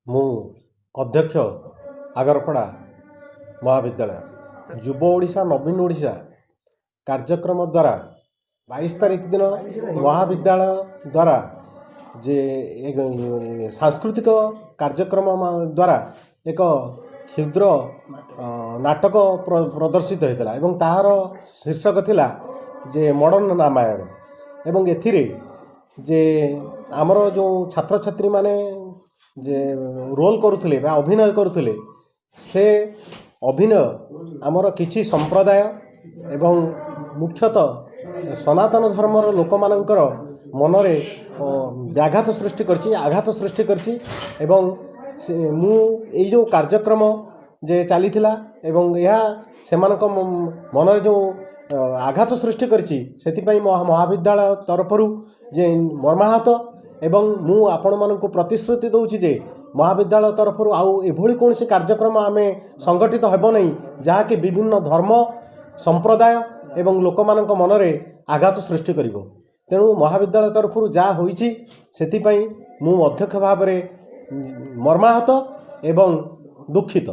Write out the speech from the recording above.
ମୁଁ ଅଧ୍ୟକ୍ଷ, ଆଗରପଡ଼ା ମହାବିଦ୍ୟାଳୟ। ଯୁବ ଓଡ଼ିଶା ନବୀନ ଓଡ଼ିଶା କାର୍ଯ୍ୟକ୍ରମ ଦ୍ୱାରା 22 ତାରିଖ ଦିନ ମହାବିଦ୍ୟାଳୟ ଦ୍ୱାରା ଯେ ସାଂସ୍କୃତିକ କାର୍ଯ୍ୟକ୍ରମ ଦ୍ୱାରା ଏକ କ୍ଷୁଦ୍ର ନାଟକ ପ୍ରଦର୍ଶିତ ହୋଇଥିଲା ଏବଂ ତାହାର ଶୀର୍ଷକ ଥିଲା ଯେ ମଡ଼ର୍ଣ୍ଣ ରାମାୟଣ। ଏବଂ ଏଥିରେ ଯେ ଆମର ଯେଉଁ ଛାତ୍ରଛାତ୍ରୀମାନେ ଯେ ରୋଲ୍ କରୁଥିଲେ ବା ଅଭିନୟ କରୁଥିଲେ, ସେ ଅଭିନୟ ଆମର କିଛି ସମ୍ପ୍ରଦାୟ ଏବଂ ମୁଖ୍ୟତଃ ସନାତନ ଧର୍ମର ଲୋକମାନଙ୍କର ମନରେ ବ୍ୟାଘାତ ସୃଷ୍ଟି କରିଛି, ଆଘାତ ସୃଷ୍ଟି କରିଛି। ଏବଂ ସେ ମୁଁ ଏଇ ଯେଉଁ କାର୍ଯ୍ୟକ୍ରମ ଯେ ଚାଲିଥିଲା ଏବଂ ଏହା ସେମାନଙ୍କ ମନରେ ଯେଉଁ ଆଘାତ ସୃଷ୍ଟି କରିଛି, ସେଥିପାଇଁ ମହାବିଦ୍ୟାଳୟ ତରଫରୁ ଯେ ମର୍ମାହତ। ଏବଂ ମୁଁ ଆପଣମାନଙ୍କୁ ପ୍ରତିଶ୍ରୁତି ଦେଉଛି ଯେ ମହାବିଦ୍ୟାଳୟ ତରଫରୁ ଆଉ ଏଭଳି କୌଣସି କାର୍ଯ୍ୟକ୍ରମ ଆମେ ସଂଗଠିତ ହେବ ନାହିଁ, ଯାହାକି ବିଭିନ୍ନ ଧର୍ମ ସମ୍ପ୍ରଦାୟ ଏବଂ ଲୋକମାନଙ୍କ ମନରେ ଆଘାତ ସୃଷ୍ଟି କରିବ। ତେଣୁ ମହାବିଦ୍ୟାଳୟ ତରଫରୁ ଯାହା ହୋଇଛି, ସେଥିପାଇଁ ମୁଁ ଅଧ୍ୟକ୍ଷ ଭାବରେ ମର୍ମାହତ ଏବଂ ଦୁଃଖିତ।